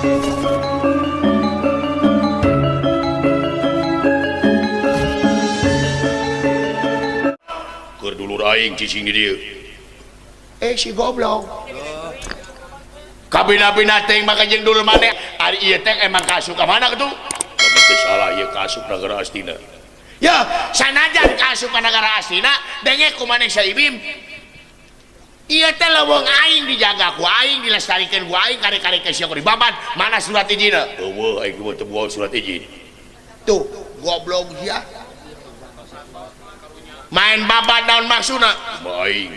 Keur dulur aing cicing di dieu. Eh si goblok. Kabina-bina teh maka jeung dulur maneh. Ari ieu teh emang kaasup ka mana kitu? Lamun teu salah ieu kaasup nagara Astina. Ya, sanajan kaasup ka nagara Astina, denge ku maneh Saibim. Ieu teh leuweung aing dijaga ku aing, dilestarikeun ku aing, kare-kare ke sia ku dibabat. Mana surat ijinna? Eueuh, aing mah teu boga surat izin. Tuh, goblok sia. Main babat naon maksudna? Aing.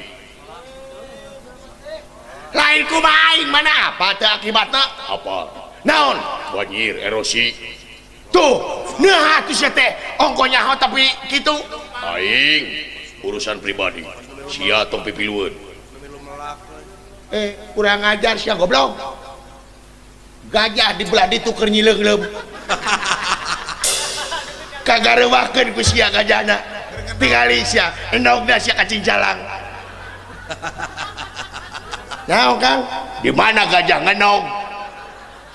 Lain kumaha aing mana apa teu akibatna? Apa? Naon? Banjir, erosi. Tuh, nah atuh sia teh ongko nyaho tapi kitu. Aing urusan pribadi. Sia tong pipilueun. Eh, kurang ajar sia goblok. Gajah dibelah ditu keur nyileung-leum. Kagarewakeun ku sia gajahna. Tingali sia, endogna sia kacing jalang. Naon Kang? Di mana gajah ngenog?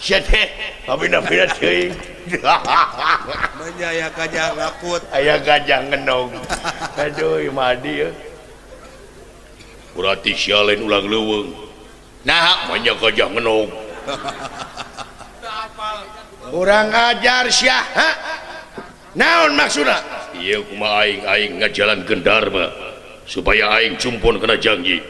Sia teh pabina-bina teuing. Menya aya gajah ngakut. Aya gajah ngenog. Aduh, ieu mah adi euy. Berarti sia lain ulang leuweung. Nah, menya gajah ngenog. Kurang ajar sia, ha? Naon maksudna? Ieu kumaha aing aing ngajalankeun dharma supaya aing cumpon kana janji.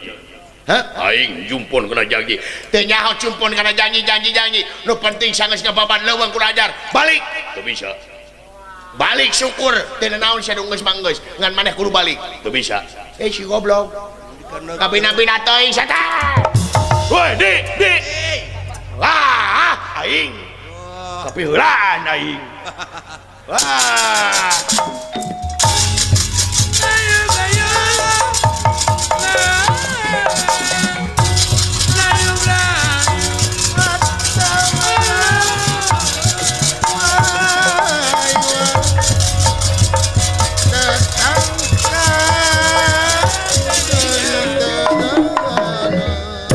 Hah? Aing jumpon kana janji. Teu nyaho cumpon kana janji janji janji. Nu penting sanggeus ngababat leuweung kurang ajar. Balik. Teu bisa. Balik syukur teu naon sia geus mah geus. Ngan maneh kudu balik. Teu bisa. Eh si goblok. Kabina-bina teuing sia teh. Woi, di, di. Wah, aing. Tapi heulaan aing. Wah.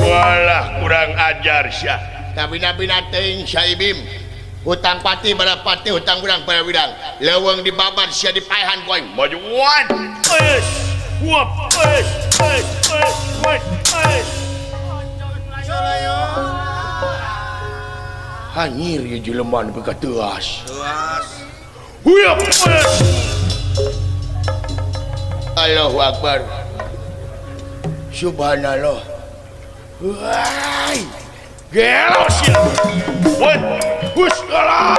Walah kurang ajar sia. Kabina-bina teuing Saibim. Hutang pati bara pati hutang urang bara wirang. Leuweung dibabat sia dipaehan ku aing. Majuan. Eus. Wap. Eus. Eus. Eus. Wet. Eus. Hanyir ieu jelema nepi ka teuas. Teuas. Huyap. Eus. Allahu Akbar. Subhanallah. Wah. Gelo sia. Wet. Hus alah.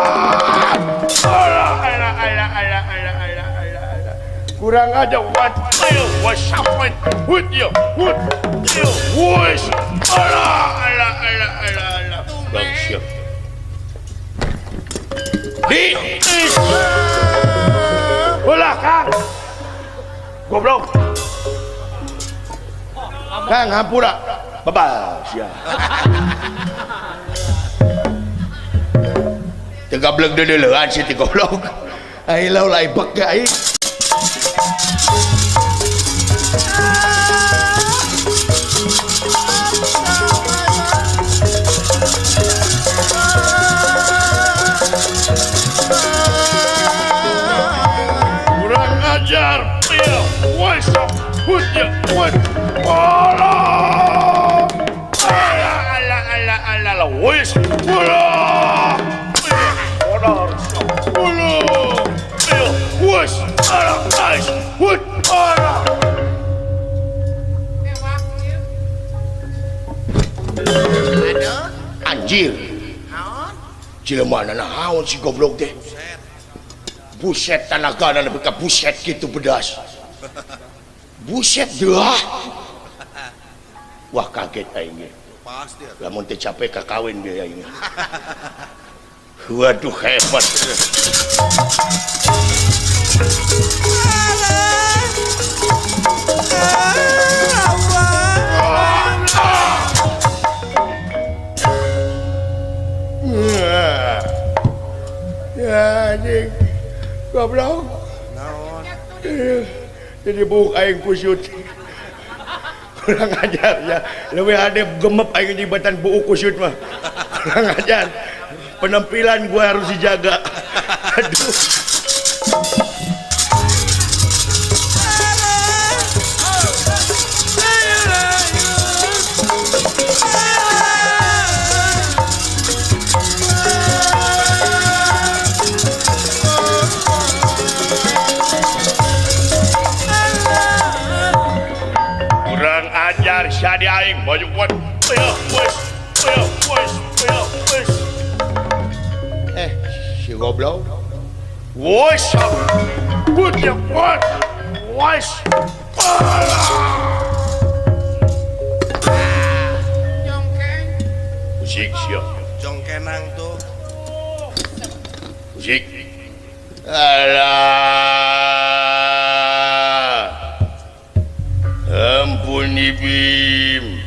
Alah alah alah alah alah alah alah. Kurang aja wat. Ayo wasapet. Hut yo. Hut. Yo. Wes. Alah alah alah alah alah. Bang siap. Di. Ulah Kang. Goblok. Kang hampura. Bebal sia. Teu gablek deuleuan si ti goblok. Ai lau lain bek ge aing. Kurang ajar. Iya, wes. Hut ya, wes. Alah. Alah, alah, alah, alah, alah, wes. Alah. Alah, alah. Iya, wes. Alah, wes. Hut, alah. Anjir. Jelema naon si goblok teh? Buset tanagana nepi ka buset kitu bedas. Buset deuh. Wah kaget aing ge. Pasti atuh. Lamun teu capek ka kawin ge aing. Waduh hebat. Ya anjing. Goblok. Naon? Jadi buuk aing kusut. Kurang ajar ya. Leuwih hade gemep aing jibatan buuk kusut mah. Kurang ajar. Penampilan gue harus dijaga. Aduh. Kurang ajar syadi aing baju kuat. Si goblok. Wes. Good ya, what? Wes. Jongkeng. Musik siap. Jongkenang tuh. Musik. Alah. Ampun Bim.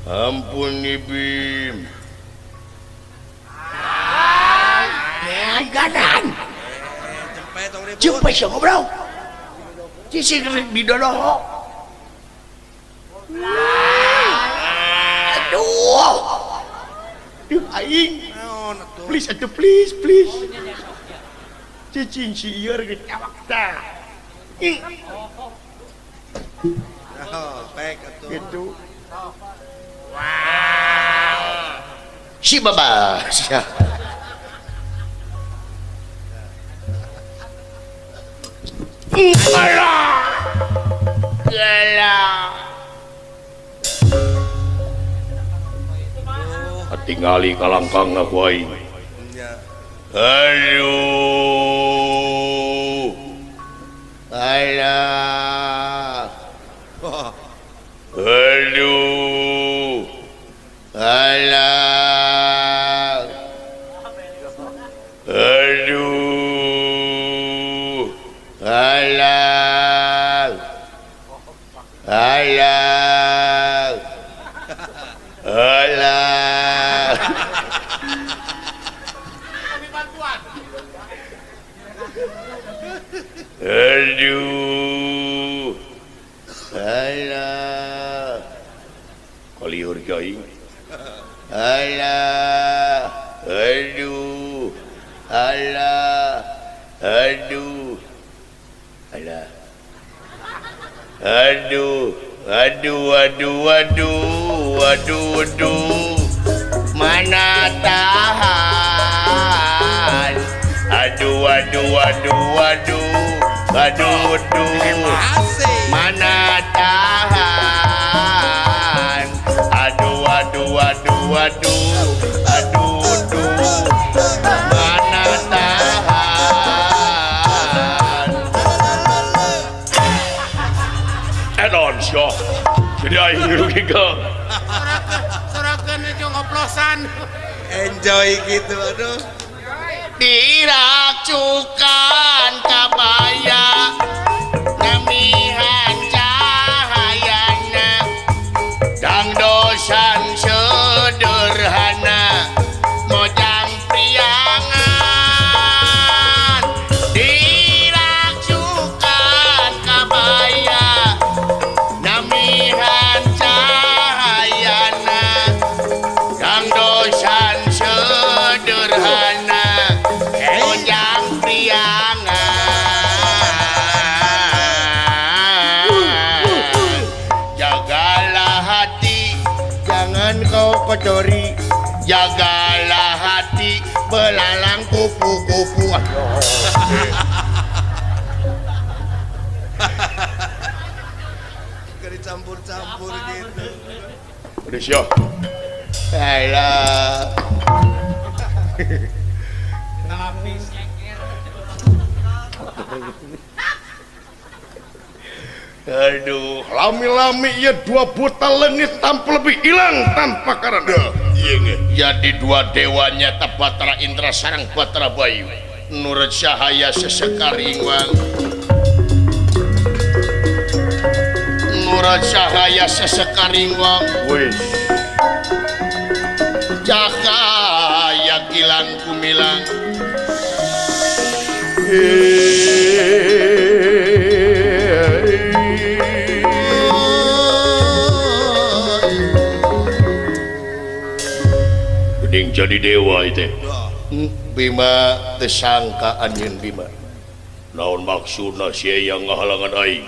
Ampun Bim. Ganan. Cempe sih ngobrol. Cicing di dodoho. Aduh. Duh aing. Please atuh please please. Cicing si ieu geus awak tah. Oh, pek atuh. Gitu. Wow. Si babas. Alah. Alah. Tingali kalangkang na ku aing. Aduh. Alah. Aduh. Alah. Aduh. Alah. Alah. Alah. Aduh. Alah. Kaliur aing. Alah. Aduh. Alah. Aduh. Alah. Aduh, aduh, aduh, aduh, aduh, aduh. Mana tahan. Aduh, aduh, aduh, aduh, aduh, aduh. Mana tahan. Aduh, aduh, aduh, aduh, aduh, aduh. Mana tahan. Edon sio. Jadi aing rugi ke. Sorakeun jeung oplosan. Enjoy gitu aduh. Diracukan kabaya namihan cahayana dangdosan sederhana mojang priangan diracukan kabaya namihan cahayana dangdosan sederhana mojang priangan. Jagalah hati, jangan kau kotori. Jagalah hati, belalang kupu-kupu. Gak dicampur-campur gitu. Udah siap. Alah. Aduh, lami-lami ya dua buta lengit tanpa lebih hilang tanpa karena. Jadi dua dewanya Batara Indra sareng Batara Bayu. Nurut cahaya sesekar ingwang. Nurut cahaya sesekar ingwang. Wis. Cahaya kilang kumilang. Gede Geuning jadi dewa ieu teh. Bima teu sangka anjeun Bima. Naon maksudna si Eyang ngahalangan aing?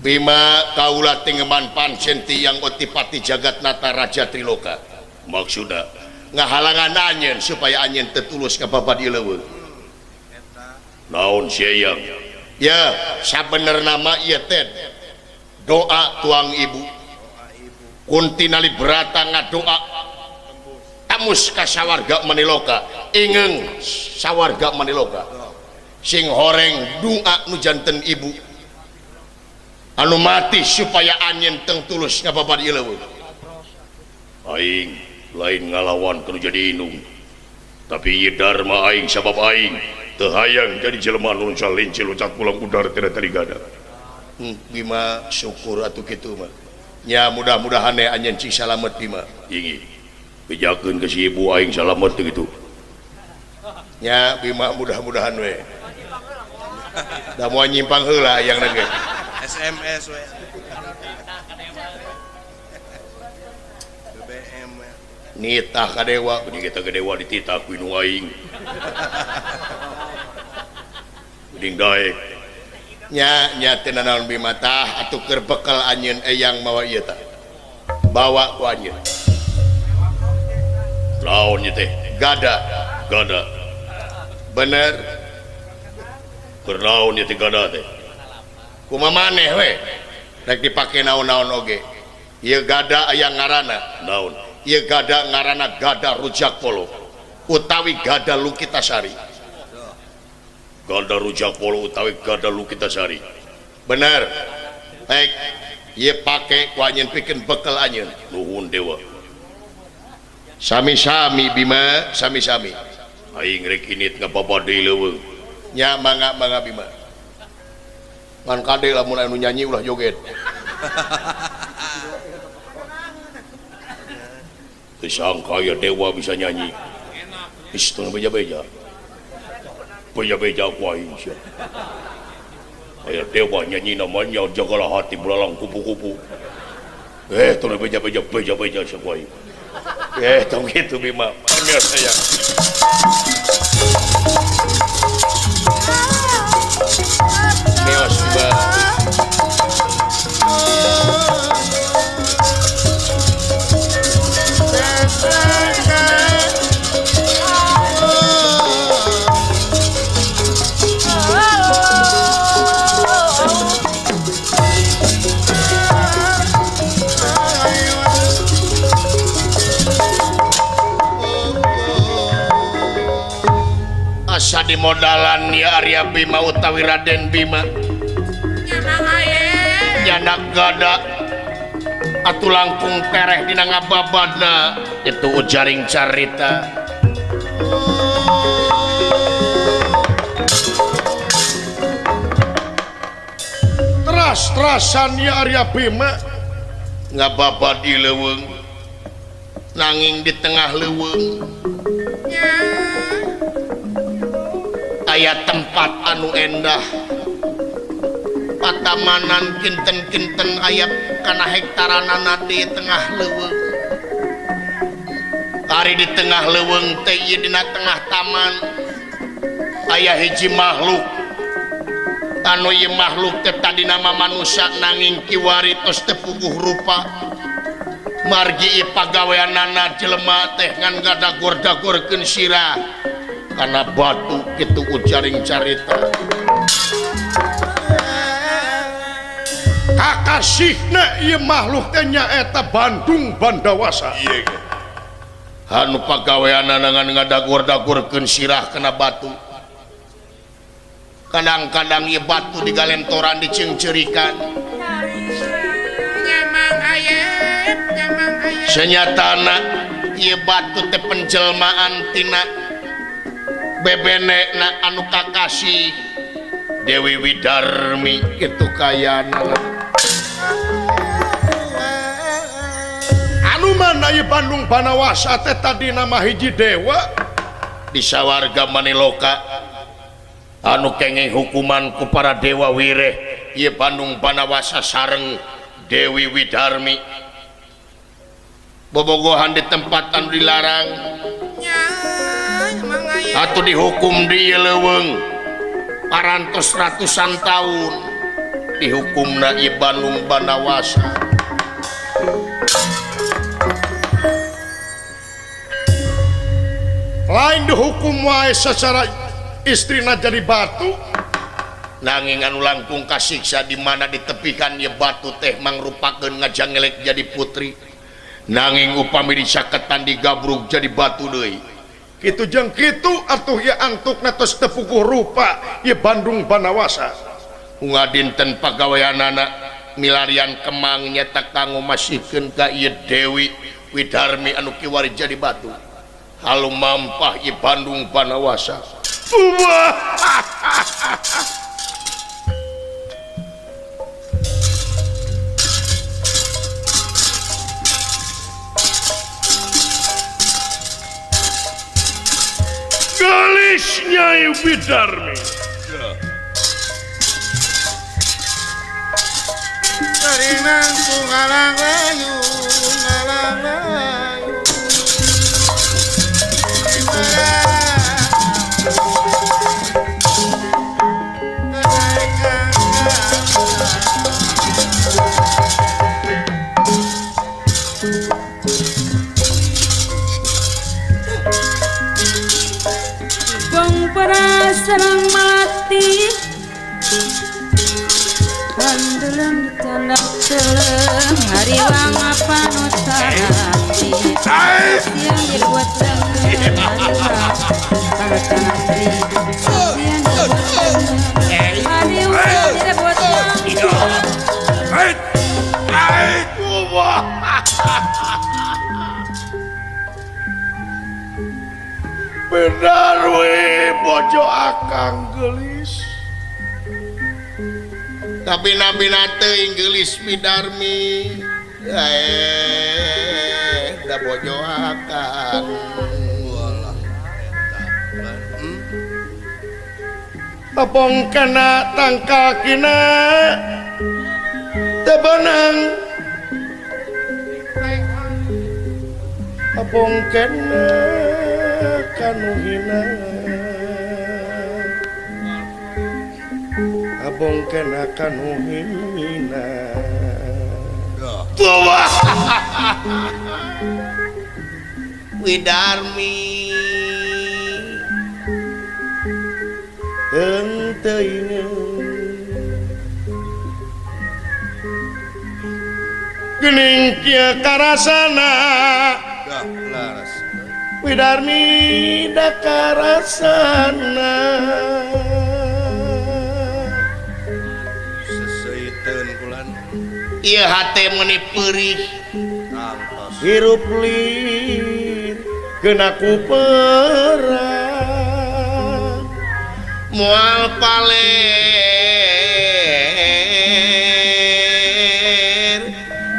Bima kaula tingeman pancen tiyang otipati Jagatnata Raja Triloka. Maksudna ngahalangan anjeun supaya anjeun teu tulus ka babad ieu leuweung. Naon si Eyang? Ya, sabenerna mah ieu teh doa tuang ibu. Kunti Nalibrata ngadoa tamus ka sawarga Maniloka, ingeung sawarga Maniloka. Sing horeng doa nu janten ibu anu mati supaya anjeun teu tulus ngababad ieu leuweung. Aing lain ngalawan kudu jadi inung. Tapi ieu dharma aing sabab aing teu hayang jadi jelema nu salinci loncat pulang udar tidak tarigada. Bima syukur atuh kitu mah. Nya mudah-mudahan we anjeun cing salamet Bima. Ingi bejakeun ka si ibu aing salamet teu kitu. Nya Bima mudah-mudahan we. Da moal nyimpang heula hayang ge. SMS we. BBM we. Nitah ka dewa, geuning kita ka dewa dititah ku indung aing. Geuning daek. Nya nya teu nanaon Bima tah atuh keur bekel anjeun eyang mawa ieu tah. Bawa ku anjeun. Naon ieu teh? Gada. Gada. Bener. Keur naon ieu teh gada teh? Kumaha maneh we? Rek dipake naon-naon oge. Ieu gada aya ngaranna. Naon? Ieu gada ngaranna gada rujak polo utawi gada Lukitasari. Gada rujak polo utawi gada Lukitasari. Bener. Baik, ieu pake ku anjeun pikeun bekel anjeun. Nuhun dewa. Sami-sami Bima, sami-sami. Aing rek init ngababad deui leuweung. Nya mangga-mangga Bima. Ngan kade lamun anu nyanyi ulah joget. Teu sangka ya dewa bisa nyanyi. Geus teu beja-beja. Beja-beja ku aing sia. Aya dewa nyanyi namanya jagalah hati belalang kupu-kupu. Teu beja-beja beja-beja sia ku aing. Tong kitu Bima. Panggil saya. Meos Bima. Asa di modalan ya Arya Bima utawi Raden Bima. Nyanak gada atuh langkung tereh dina ngababadna itu ujaring carita. Teras-terasan ya Arya Bima ngababad di leuweung nanging di tengah leuweung aya tempat anu endah patamanan kinten-kinten aya kana hektaranana di tengah leuweung. Ari di tengah leuweung teh ieu dina tengah taman aya hiji makhluk anu ieu makhluk teh tadina mah manusa nanging kiwari tos teu puguh rupa. Margi ieu pagaweanana jelema teh ngan ngadagor-dagorkeun sirah kana batu kitu ujaring carita. Kakasihna ieu makhluk teh nyaeta Bandung Bandawasa. Ieu ge anu pagaweanana ngan ngadagor-dagorkeun sirah kana batu. Kadang-kadang ieu batu digalentoran diceungceurikan. Senyatana ieu batu teh penjelmaan tina bebenekna anu kakasih Dewi Widarmi kitu kayana. Anu mana ieu Bandung Banawasa teh tadina mah hiji dewa di sawarga Maniloka anu kenging hukuman ku para dewa wireh ieu Bandung Banawasa sareng Dewi Widarmi. Bobogohan di tempat anu dilarang atau dihukum di leuweung parantos ratusan tahun dihukumna ieu Bandung Banawasa. Lain dihukum wae secara istrina jadi batu nanging anu langkung kasiksa di mana ditepikan ieu batu teh mangrupakeun ngajangelek jadi putri nanging upami dicaketan digabrug jadi batu deui kitu jeung kitu atuh ieu antukna tos teu puguh rupa ieu Bandung Banawasa. Unga dinten pagaweanana milarian kemang nyata kanggo masihkeun ka ieu Dewi Widarmi anu kiwari jadi batu halu mampah ieu Bandung Banawasa. Gelis Nyai Widarmi. Terinang ku ngalang layu, ngalang layu. Serang mati pandelem ditanda telem hariwang apa notati siang dibuat lengan hariwang panutan hati siang dibuat lengan hariwang dibuat lengan. Benar we bojo akang geulis tapi nabina teuing geulis Widarmi da bojo akang walah eta Tepong kena tangkal kina teu beunang tepong kena kanu hina abong kena kanu hina. Widarmi henteu geuning kieu karasana Widarmi da karasana seseiteun kulan ieu hate meuni peurih hirup lir kena ku perang moal paler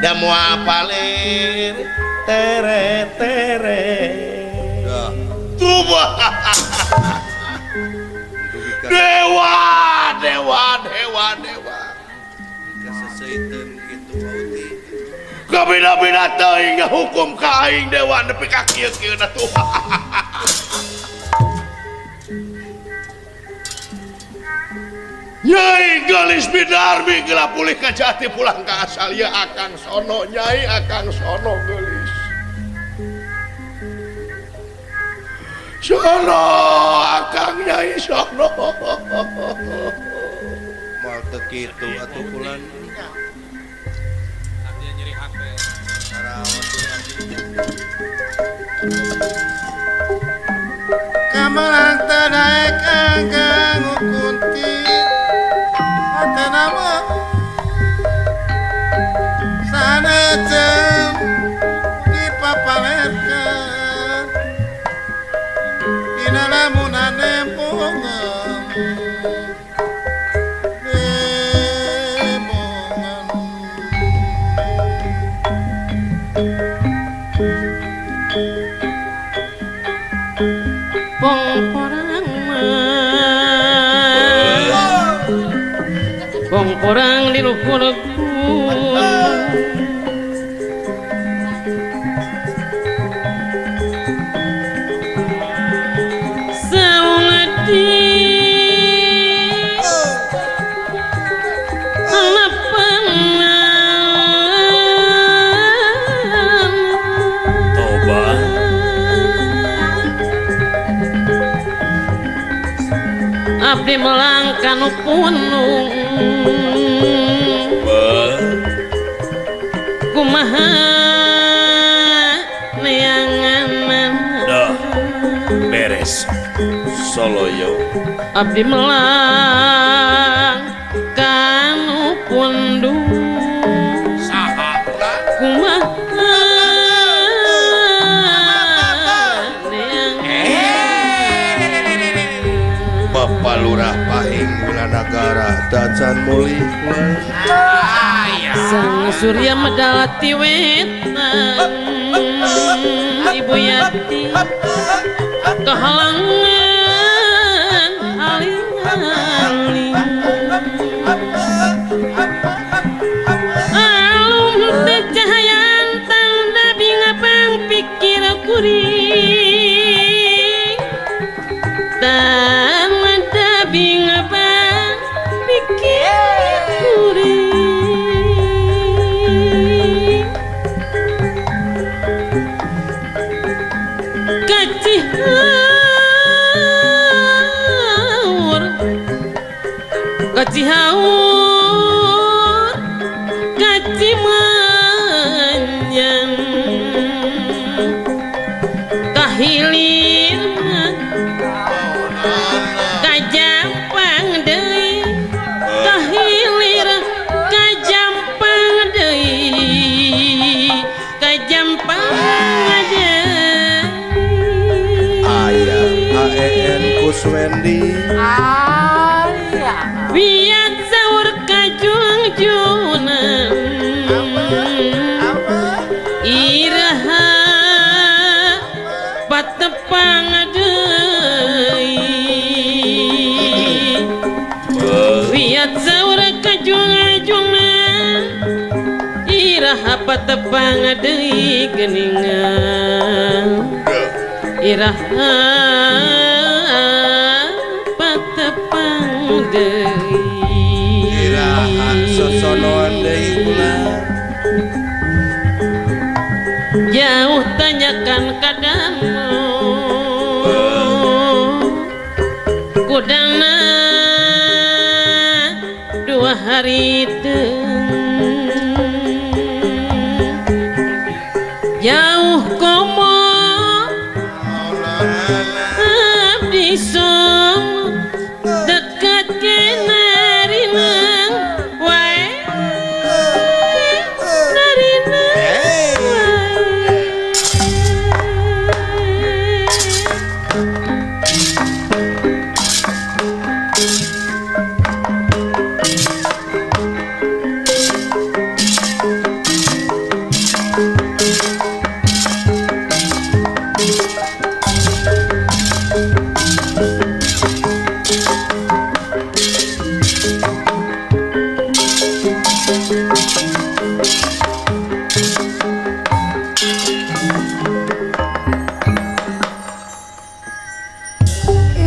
da moal paler tere tere. Dewa dewa dewa dewa kabina-bina teuing hukum ka aing dewa nepi ka kieu-kieu na tuh. Nyai Geulis Widarmi geula pulih ka jati pulang ka asal ieu akang sono nyai akang sono geulis sono akang nyai sono moal teu kitu atuh kulan artinya nyeri hate kamalang teu daek anggang kunti nama sanajan dipapalerkeun dina lamunan nembongan nembongan pongporang Pongporang di luhur gunung Abdi melang kanu punung kumaha neangan dah beres Soloyo abdi melang kanu pundung kumaha Bapak Lurah Pahing Wilanagara dacan mulih. Sang Surya medalati wetan Ibu Yati kehalangan aling-aling alum teh cahayaan tanda bingapang pikir kuring tanda bingapang pikir kuring Kacihaur kacihaur kacimanjang kahilir kajampang deui kahilir kajampang deui kajampang deui. Aya AEN Kuswendi Wiat saur kajung-jungan iraha patepang deui wiat saur kajung-jungan iraha patepang deui geuningan iraha patepang deui iraha sosonoan deui ulah jauh tanyakan kadamu kudana 2 hari jauh komo abdi song dekat kenarinang wae narinang wae.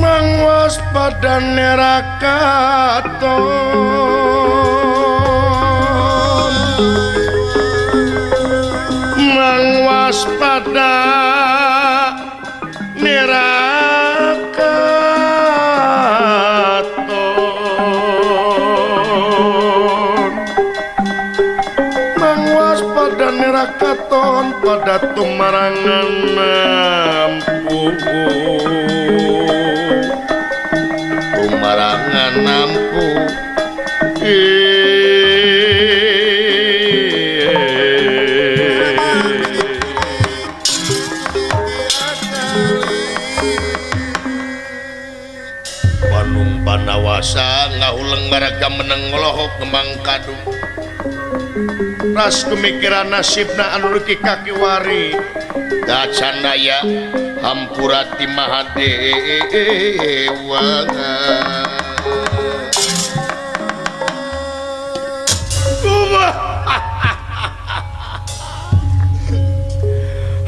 Mangwaspada nerakaton mangwaspada nerakaton mangwaspada nerakaton pada tumarangan nampu tumarangan nampu Bandung Panawasa ngahuleng maraga meneng ngolohok kembang kadung ras kumikiran nasibna anu reuki kakiwari dacan daya hampura ti Mahadewa.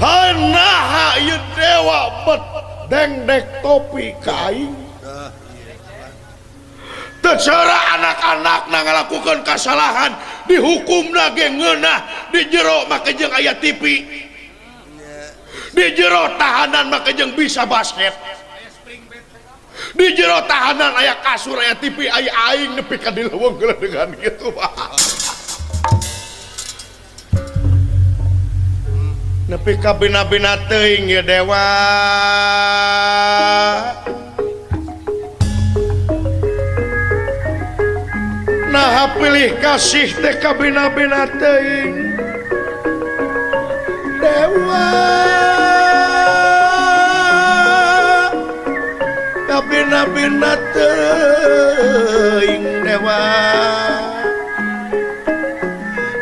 Hanaha ieu dewa bet dengdek topi ka aing. Teu cara anak-anakna ngalakukeun kasalahan dihukumna ge ngeunah di jero make jeung aya TV. Di jero tahanan make jeung bisa basket. Di jero tahanan aya kasur aya TV aya aing nepi ka di leuweung geledegan kitu. Nepi ka bina-bina teuing ya dewa. Nah pilih kasih teh ka bina-bina teuing dewa. Ka bina-bina teuing dewa.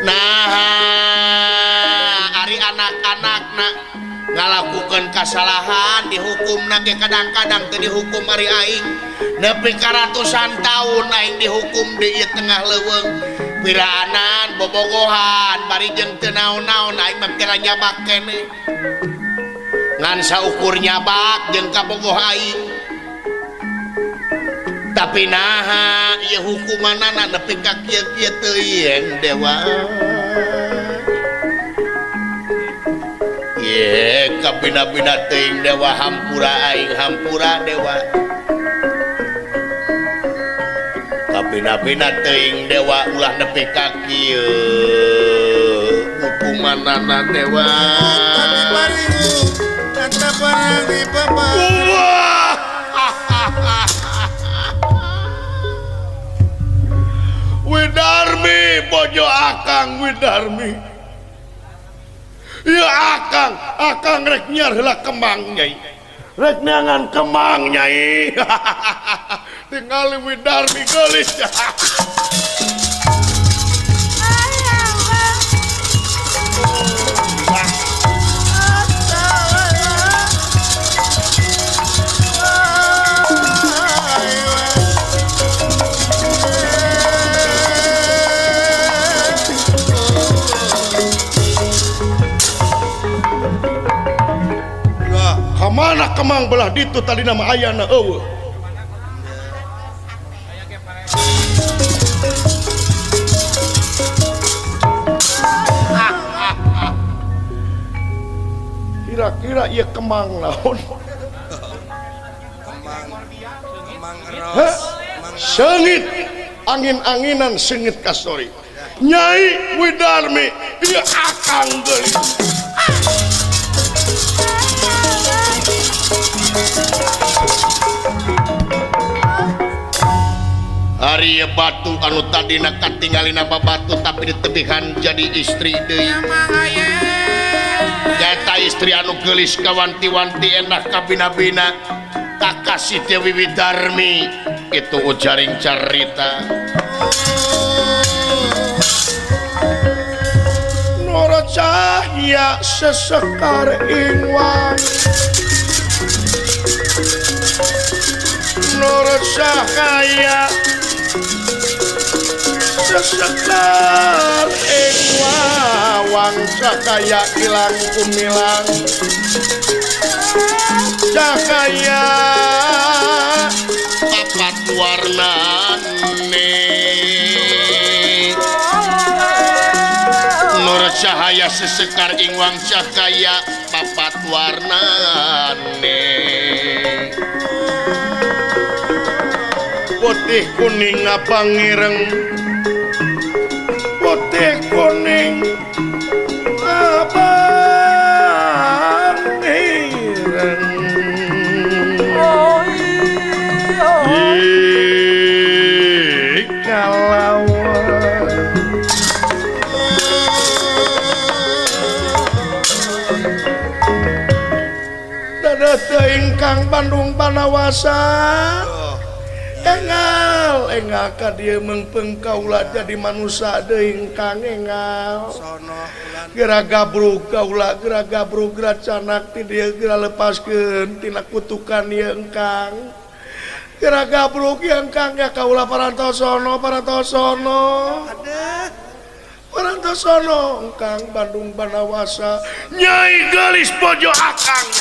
Nah ari anak-anakna ngalakukeun kasalahan dihukumna ge kadang-kadang teu dihukum ari aing. Nepi ka ratusan taun aing dihukum di ieu tengah leuweung. Piraanan bobogohan bari jeung teu naon-naon aing mah kira nyabak keneh. Ngan saukur nyabak jeung kabogoh aing. Tapi naha ieu hukumanana nepi ka kieu-kieu teuing dewa. Ye kabina-bina teuing dewa hampura aing hampura dewa. Kabina-bina teuing dewa ulah nepi ka kieu hukumanana dewa. Widarmi bojo akang Widarmi. Ya akang, akang rek nyiar heula kemang nyai. Rek neangan kemang nyai. Tingali Widarmi geulis. Mana kemang belah ditu tadi nama ayana eueuh. Kira-kira ieu kemang naon? Kemang eros. Seungit angin-anginan seungit kastori. Nyai Widarmi ieu akang geulis. Ari batu anu tadina katinggalina batu tapi ditebihan jadi istri deui. Nyata istri anu geulis kawanti-wanti enak kabina-bina kakasih Dewi Widarmi itu ujaring carita. Nora cahya sesekar ing wangi. Nora cahaya sesekar ing wawang cahaya ilang kumilang cahaya papat warnane. Nur cahaya sesekar ing wang cahaya papat warnane. Putih kuning abang ireng, putih kuning abang ireng. Kalawan dada teuing Kang Bandung Panawasa. Engal engal ka dieu meungpeung kaula jadi manusa deui Kang engal. Geura gabrug kaula geura gabrug geura canak ti dieu geura lepaskeun tina kutukan ieu Kang. Geura gabrug ieu Kang ya kaula parantosono parantosono. Parantosono Kang Bandung Banawasa. Nyai geulis bojo akang.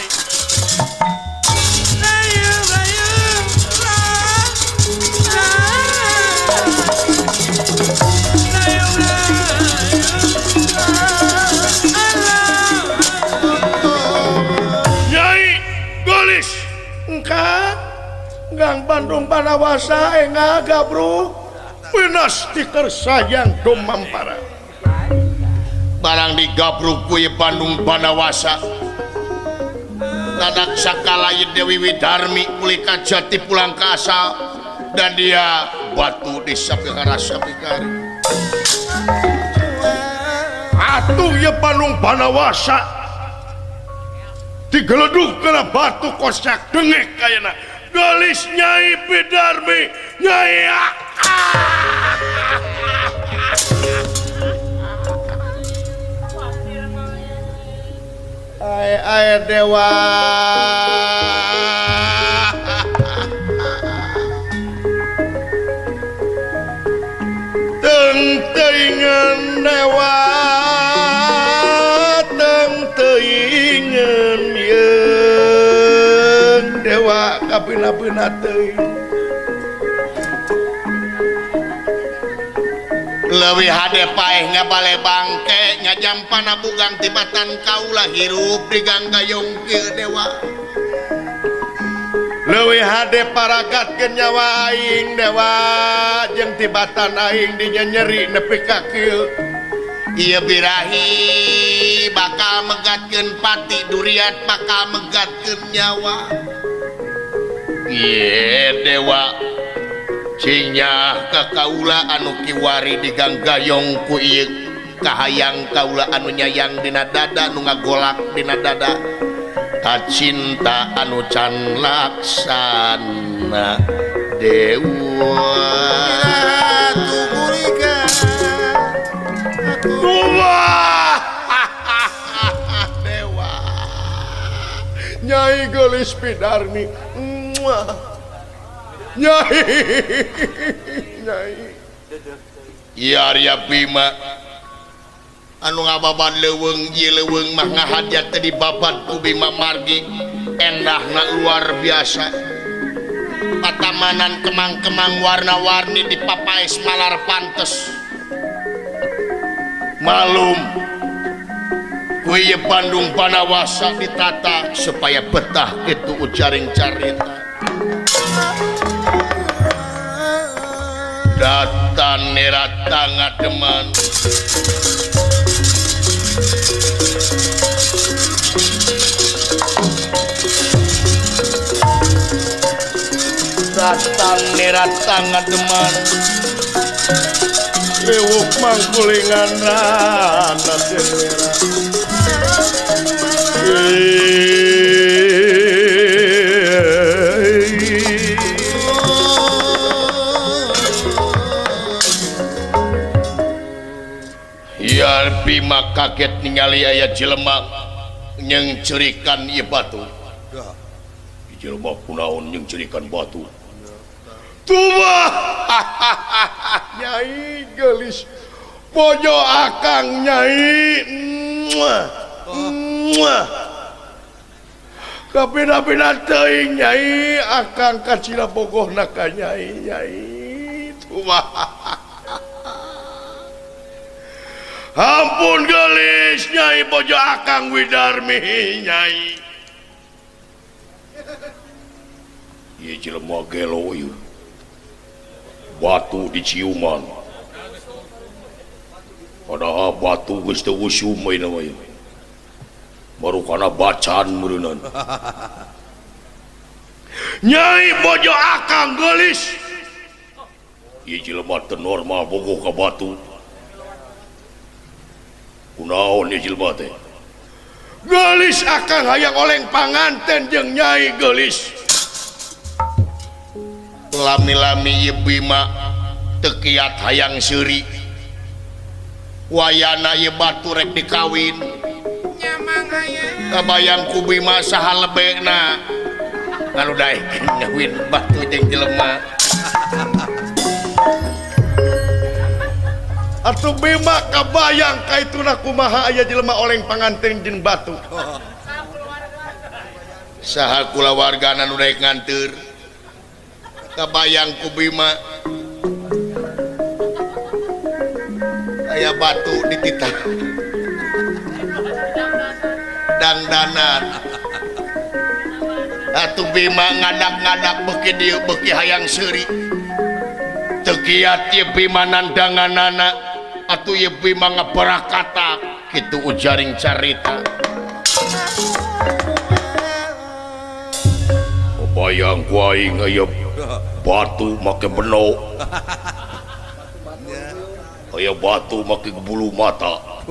Gang Bandung Banawasa enga gabruk Winas dikersayang dumampara barang digabruk ku Bandung Banawasa dadak sakala Dewi Widarmi pulih ka jati pulang ka asal dan dia batu di sapikara sapikari atuh ye Bandung Banawasa digeledug kana batu kosak dengek kayana gelis Nyai Widarmi Nyai Ae ae dewa teng teuingeun dewa teng teuingeun yeun dewa kapina-pina teuing leuwih hade paeh ngabale bangke ngajampana bugang tibatan kaula hirup di ganggayong kieu dewa leuwih hade paragatkeun nyawa aing dewa jeung tibatan aing dinyeri nepi ka kieu ieu birahi bakal megatkeun pati duriat bakal megatkeun nyawa ieu dewa Cinyah ka kaula anu kiwari di ganggayong ku ieu kahayang kaula anu nyayang dina dada nu ngagolak dina dada kacinta anu can laksana dewa dewa Nyai Geulis Widarmi Nyai Nyai Ieu Arya Bima anu ngababan leuweung ieu leuweung mah ngahajat teh dibabat ku Bima Margi endahna luar biasa patamanan kemang-kemang warna-warni dipapaes malar pantes malum ku ieu Bandung Banawasa ditata supaya betah kitu ujaring carita datan nerata ngademan datang nerata ngademan lewuk mangkulingan rana denera Bima kaget ningali aya jelema nyengcerikan ieu batu. Jelema kunaon nyengcerikan batu? Tuh Nyai Geulis bojo akang Nyai. Kapina-pina teuing Nyai akang kacila bogohna ka Nyai Nyai. Tuh ampun Geulis Nyai bojo akang Widarmi Nyai. Ieu jelema gelo ieu. Batu diciuman. Padahal batu geus teu usum ayeuna mah ieu. Baru kana bacan meureunnan. Nyai bojo akang Geulis. Ieu jelema teu normal bogoh ka batu. Kunaon ieu jelema teh? Geulis akang hayang oleng panganten jeung Nyai Geulis. Lami-lami ieu Bima teu kiat hayang seuri. Wayana ieu batu rek dikawin. Kabayang ku Bima saha lebekna. Lalu daekeun ngawin batu jeung jelema. Atuh Bima kabayang kaituna kumaha aya jelema oleng panganten jeung batu. Saha kulawargana nu daek nganteur. Kabayang ku Bima aya batu dititah dangdanan. Atuh Atuh Bima ngadak-ngadak beuki dieu beuki hayang seuri. Teu kiat ieu Bima nandanganana atuh ieu Bima ngabarakata kitu ujaring carita. Bayang ku aing aya batu make beno. Aya batu make bulu mata.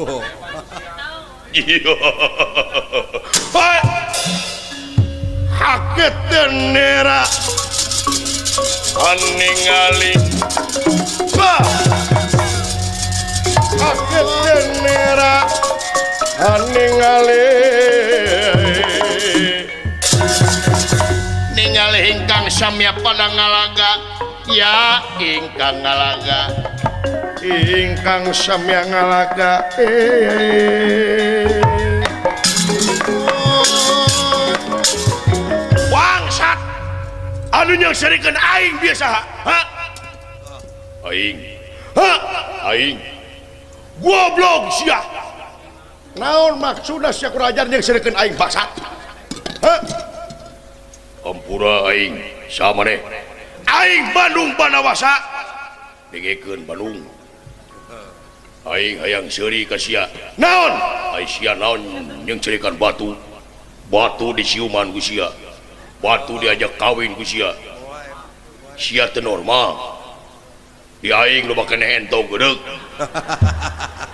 Haketeun nera ningali haketeun nera ningali ningali ingkang samya pada ngalaga ya ingkang ngalaga ingkang samya ngalaga bangsat anu nyangsarikeun aing biasa ha aing ha aing goblok sia naon maksudna sia kurang ajar nyangsarikeun aing bangsat ha ampura aing sama maneh aing Bandung Banawasa dengekeun Bandung aing hayang seuri ka sia naon ai sia naon nyeungceurikan batu batu diciuman ku sia batu diajak kawin ku sia sia teu normal di aing loba keneh entog gedeug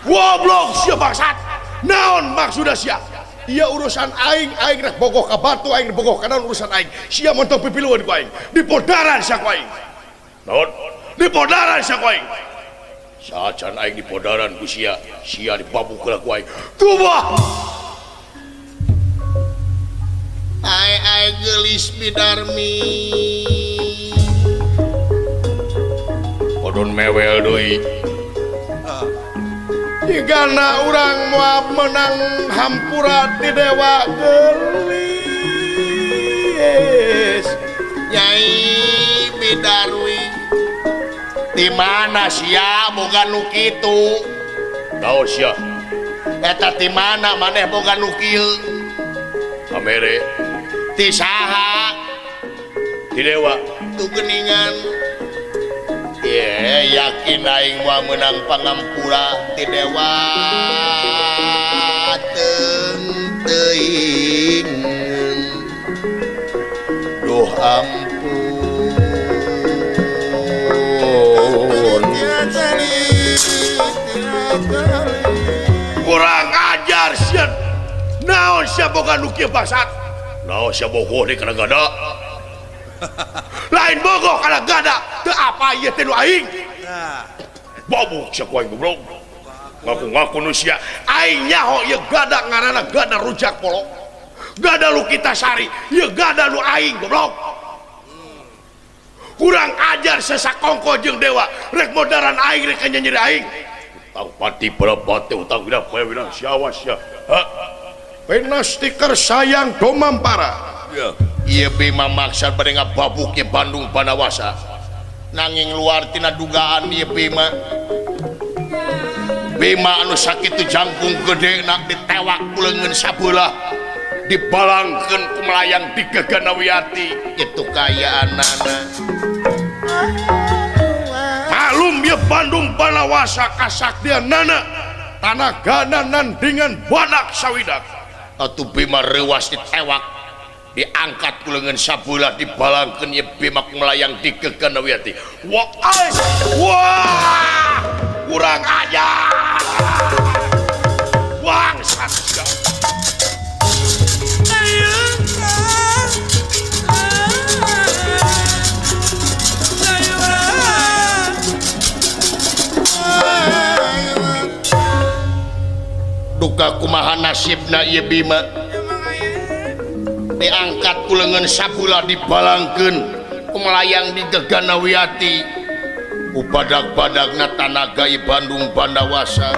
goblok sia bangsat naon maksudna sia. Iya urusan aing, aing rek bogoh ka batu, aing rek bogoh ka naon urusan aing. Sia montong pipiluan ku aing. Dipodaran sia ku aing. Naon? Dipodaran sia ku aing. Sacan aing dipodaran ku sia, sia dibabuk ku aing. Tubah. Ai ai geulis bidarmi. Odon mewel deui. Jigana urang moal menang hampura ti dewa geulis Nyai Bidarwi di mana sia boga nu kitu naon sia eta di mana maneh boga nu kieu kamere ti saha ti dewa tu geuningan. Ye, yakin aing moal meunang pangampura ti dewa teung teuing duh ampun kurang ajar sia naon sia boga nu kieu bangsat naon sia bogoh deui kana gada lain bogoh kana gada teu apa ieu teh nu aing babuk sia ku aing goblok ngaku-ngaku nu sia aing nyaho ieu gada ngaranna gada rujak polo gada Lukitasari ieu gada nu aing goblok kurang ajar sesakongko jeung dewa rek modaran aing rek nyenyeri aing utang pati berapate utang gina poe winang sia awas sia ha pinastiker sayang domampara ya ieu Bima maksad bade ngababuk ye Bandung Banawasa nanging luar tina dugaan ieu Bima Bima anu sakitu jangkung gede nak ditewak ku leungeun sabelah dibalangkeun ku melayang di Gaganawiati kitu kaayaanana malum ieu Bandung Banawasa kasaktianana tanagana nandingan badak sawidak atuh Bima reuwas ditewak diangkat ku leungeun sabelah dibalangkeun ye Bima melayang di Gaganawiati wah wah kurang ajar bangsat duka kumaha nasibna ieu Bima diangkat ku leungeun sabelah dibalangkeun ku melayang di Gaganawiati ku badag-badagna tanaga ieu Bandung Bandawasa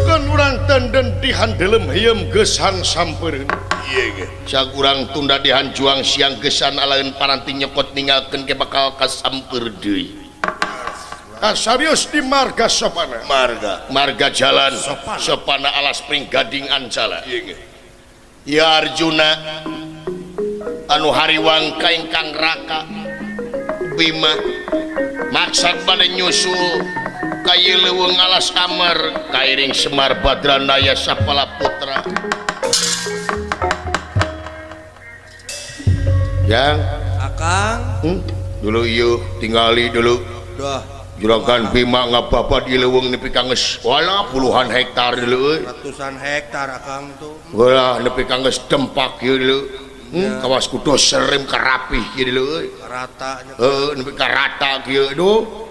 kan urang tenden dihandelem hieum gesan sampereun ieu ge sagurang tunda dihanjuang siang gesan alaeun paranti nyokot ninggalkeun ke bakal kasamper deui kasarius di marga sopana marga marga jalan sopana, sopana alas pring gading ancala ieu ge Ya Arjuna anu hariwang ka ingkang raka Bima maksad bade nyusul ka ieu leuweung alas Amer kairing Semar Badranaya sapala putra. Yang Akang dulu ieu tingali dulu. Dah. Juragan Bima ngababat ieu leuweung nepi ka geus wala puluhan hektar dulu euy. Ratusan hektar Akang tuh. Wala nepi ka geus dempak ieu dulu. Kawas kudu serim karapih ieu dulu euy. Rata nya. Heuh nepi ka rata kieu aduh.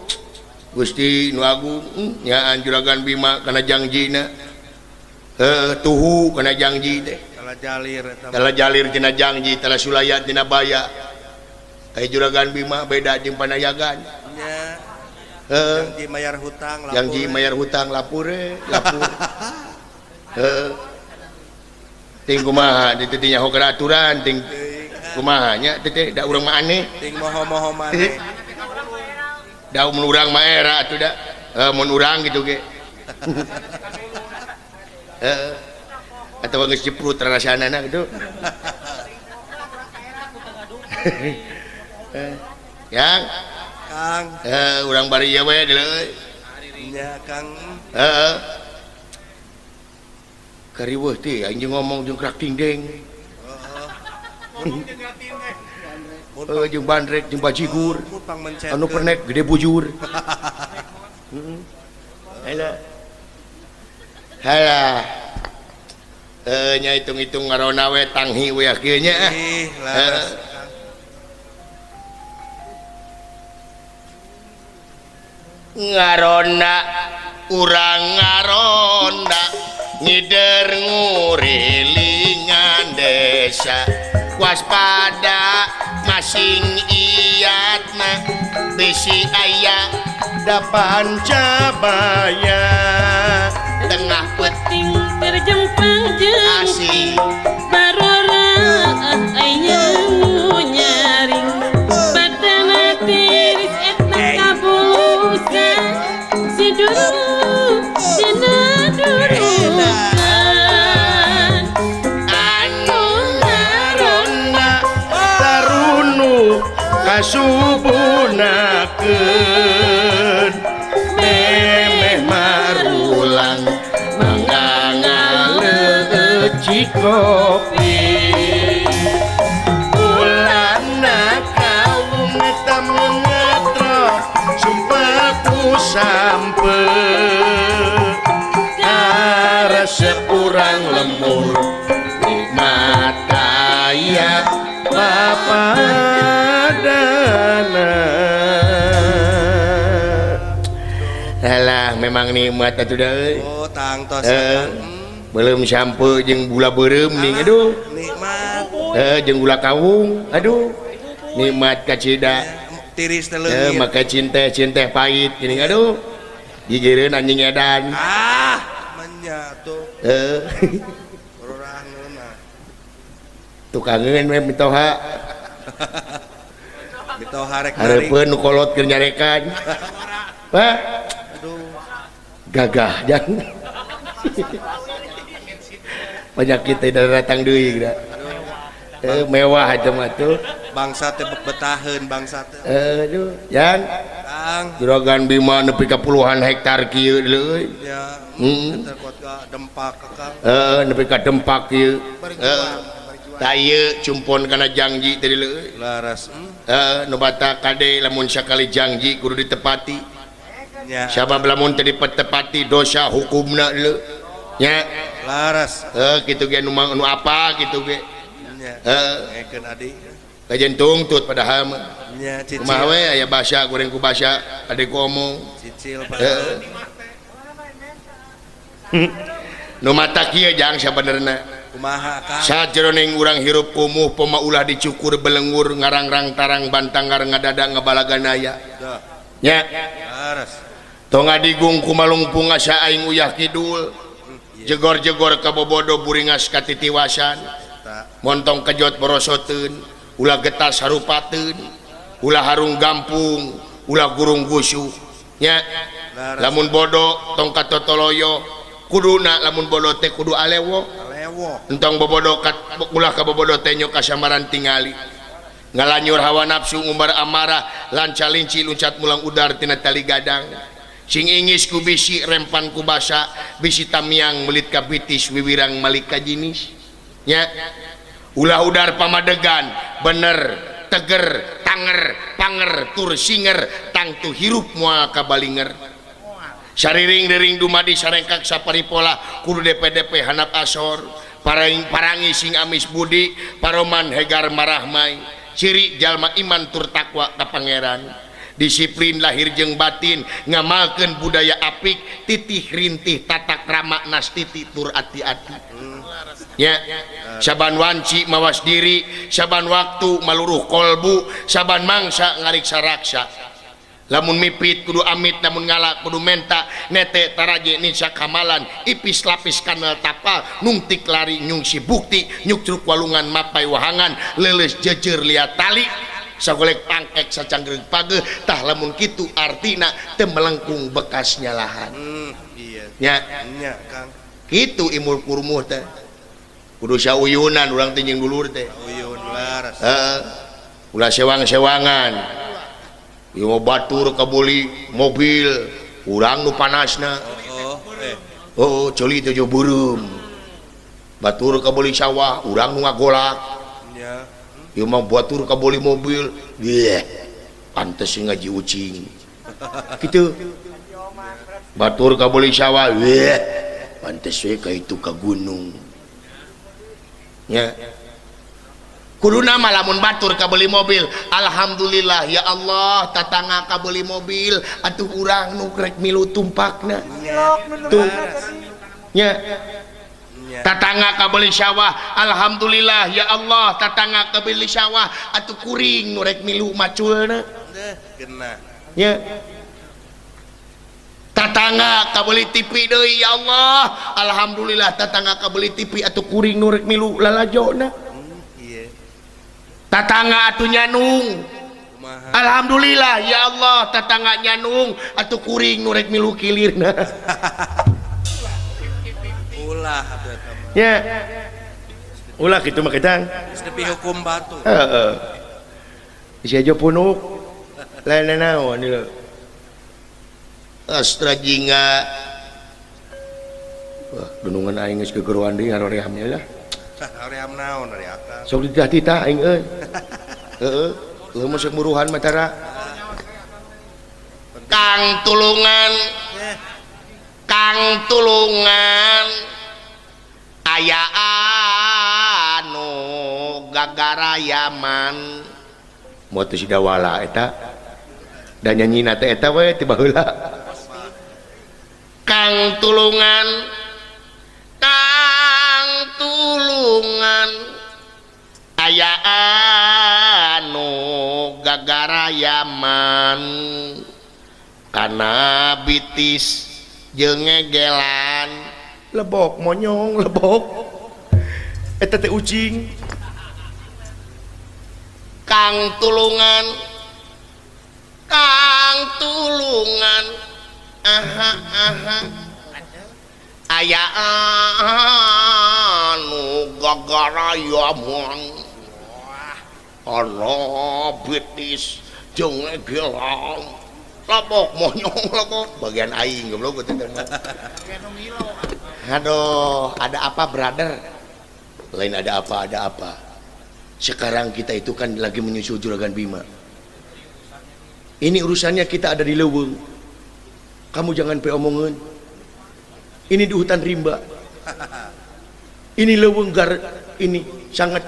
Gusti nu agung nyaan Juragan Bima kana jangjina. Heuh tuhu kana jangji teh. Tala jalir eta. Tala jalir tina jangji, tala sulaya tina baya. Aya Juragan Bima beda jeung panayagan. Nya. Heuh. Janji mayar hutang lapur. Janji mayar hutang lapure, lapur. Heuh. Ting kumaha ditu teh nyaho kana aturan ting kumaha nya teh teh da urang mah aneh. Ting moho-moho maneh. Da mun urang mah era atuh da. Heuh mun urang kitu ge. Heeh. Atawa geus jeprut rarasanana kitu. Yang Kang urang bari ieu we deuleu euy. Nya Kang. Heeh. Kariweuh teh aing jeung ngomong jeung krak dingdeng. Heeh. Heuh jeung bandrek jeung bajigur. Anu pernek gede bujur. Heeh. Halah. Halah. Nya hitung-hitung ngarona we tanghi we kieu nya. Ih, laras. Ngarona urang ngaronda ngider ngurilingan desa waspada masing iatna bisi aya da pancabaya tengah peuting terjempang jeung asih baroraah aya nyaring badana tiris eta kabulusan si dulu dina durukan anu ngarona tarunu kasubunakeun memeh marulang mangga kopi ulana kaum eta mengetro sumpah ku sampe karesep urang lemur nikmat kaya papadana. Alah memang nikmat atuh da euy. Oh tangtos. Belum sampe jeung gula beureum nih aduh nikmat. Jeung gula kawung aduh nikmat kacida tiris teh leungit make cinteh cinteh pahit gini aduh gigireun anjing edan ah menya tuh urang tukangeun we mitoha mitoha rek hareupeun nu kolot keur nyarekan wah aduh gagah jang penyakit tidak datang deui geura. Mewah aja mah tuh. Bangsa teh betaheun bangsa teh. Aduh, Yang. Kang. Juragan Bima nepi ka puluhan hektar kieu deui. Ya. Heeh. Kuat ka dempak Kang. Heeh, nepi ka dempak kieu. Heeh. Tah ieu cumpon kana jangji teh deui. Laras. Heeh, nu bata kade lamun sakali jangji kudu ditepati. Nya. Sabab lamun teu ditepati dosa hukumna deui. Nya. Laras. Kitu ge nu apa kitu ge. Nya. Ngekeun adi. Kajen tungtut padahal mah. Nya cicil. Kumaha we aya basa goreng ku basa ade ku omong. Cicil padahal. Nu mata kieu jang sabenerna. Kumaha Kang? Sajeroning urang hirup kumuh poma ulah dicukur belengur ngarangrang tarang bantangar ngadada ngabalaganaya. Nya. Laras. Tong ngadigung kumalungpung asa aing uyah kidul. Jegor-jegor kabobodo buringas katitiwasan montong kejot borosoteun ulah getas harupateun ulah harung gampung ulah gurung gusuh nya lamun bodo tong katotoloyo kuduna lamun bodo teh kudu alewo Entong bobodo ulah ka bobodo tenyo kasamaran tingali. Ngalanyur hawa nafsu ngumbar amarah lanca linci luncat mulang udar tina tali gadang. Sing ingis ku bisi rempan ku basa bisi tamiang melit ka bitis wiwirang malik ka jinis. Nya ulah udar pamadegan bener teger tanger panger tur singer tangtu hirup moal kabalinger. Sariring dering dumadi sarengkak saparipola kudu DPDP hanap asor parangi sing amis budi paroman hegar marahmai ciri jalma iman tur takwa ka pangeran disiplin lahir jeung batin ngamalkeun budaya apik titih rintih tata krama nastiti tur ati-ati. Ya saban wanci mawas diri saban waktu maluruh kolbu saban mangsa ngariksa raksa lamun mipit kudu amit lamun ngala kudu menta nete taraje ninsa kamalan ipis lapis kanal tapal nungtik lari nyungsi bukti nyuktruk walungan mapai wahangan leuleus jejer lia tali sagolek pangkek sacanggeung pageuh tah lamun kitu artina teu melengkung bekas nyalahan. Iya nya nya Kang kitu imul kurmuh teh kudu sauyunan urang teh jeung dulur teh uyun laras heeh ulah sewang-sewangan ieu batur kabuli mobil urang nu panasna oh ceuli teh jo beureum batur kabuli sawah urang nu ngagolak nya ieu mah batur kabuli mobil yeh pantes ngaji ucing kitu batur kabuli sawah yeh pantes we ka itu ka gunung nya kuduna mah lamun batur kabeli mobil alhamdulillah ya Allah tatangga kabeli mobil atuh urang nu rek milu tumpakna tuh nya tatangga kabeli sawah alhamdulillah ya Allah tatangga kabeli sawah atuh kuring nu rek milu maculna nya tatangga kabeli TV deui ya Allah alhamdulillah tatangga kabeli TV atuh kuring nu rek milu lalajona tatangga atuh nyanung alhamdulillah ya Allah tatangga nyanung atuh kuring nu rek milu kilirna ulah atuh eta mah nya ulah kitu mah ketang geus nepi hukum batu heeh bisi aja punuk lain naon ieu astra jingga wah dunungan aing geus gegeroan deui haroream nya lah haroream naon ari akang sok dititah aing euy heeh leuh mah sok muruhan mah tara Kang tulungan Kang tulungan aya anu gagarayaman moal teu sidawala eta da nyanyina teh eta we ti baheula Kang tulungan Kang tulungan aya anu gagarayaman kana bitis jeung ngegelan lebok monyong lebok eta teh ucing Kang tulungan Kang tulungan aha aha aya anu gagarayaman ana bitis jeung ngegelan lebok monyong lebok bagian aing goblok teh. Aduh, ada apa brother? Lain ada apa, ada apa. Sekarang kita itu kan lagi menyusul Juragan Bima. Ini urusannya kita ada di leuweung. Kamu jangan pe omongan. Ini di hutan rimba. Ini leuweung gar ini sangat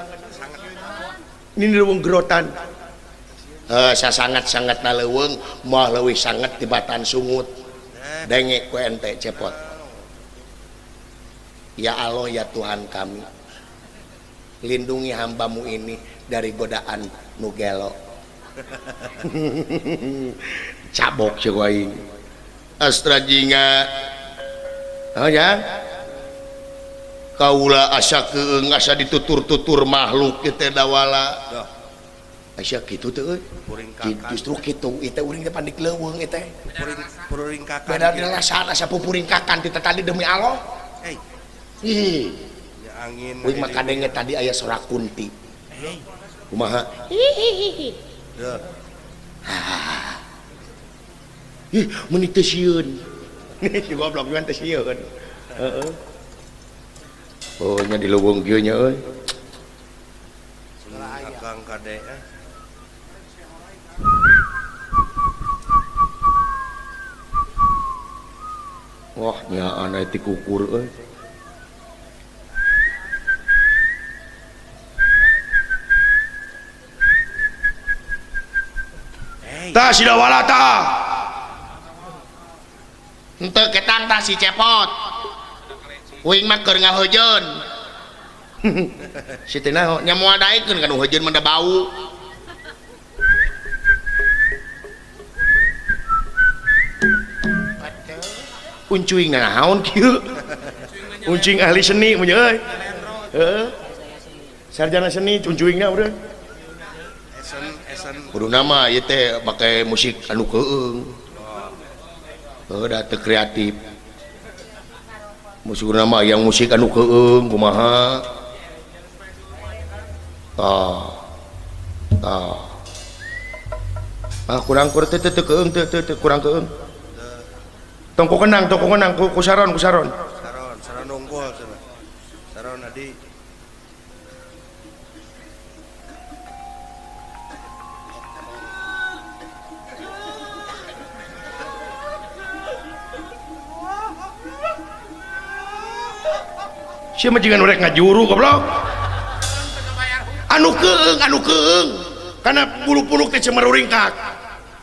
ini leuweung gerotan. Sasangat-sangat na leuweung moal leuwih sangat tibatan sungut. Denge ku ente cepot. Ya Allah ya Tuhan kami, lindungi hambamu ini dari godaan nu gelo. Cabok ceuk aing. Astra jingga. Oh ya. Kaula asa keung asa ditutur-tutur makhluk ieu teh dawala. Asa kitu teh euy. Justru kitu ieu teh uring teh pandik leuweung ieu teh. Puringkakan. Beda dirasaan asa pupuringkakan ti tadi demi Allah. Hei. Ih. Ya Angin. Kuring mah kadenge tadi aya sora kunti. Kumaha? Hihihi. Ih, meuni teu sieun. Si goblok juga teu sieun. Heeh. Oh, nya di leuweung kieu nya euy. Akang kade. Wah, nya aneh ti kukur euy. Tah sidawala tah. Henteu ketang tah si Cepot. Kuing mah keur ngaheujeun. Si teh naon nya moal daekeun ka nu heujeun mah da bau. Uncuing naon kieu? Uncuing ahli seni mun euy. Heeh. Sarjana seni uncuingna urang. Kudu nama ieu teh make musik anu keung. Heuh da teu kreatif. Musik nama yang musik anu keung kumaha? Tah. Tah. Ah kurang kur teu teu keung teu teu kurang keung. Tong ku kenang, tong ku kenang ku saron, ku saron. Saron, saron unggul cenah. Saron adi. Sia mah jiga nu rek ngajuru goblok. Anu keung, anu keung. Kana bulu-bulu teh cemeruringkak.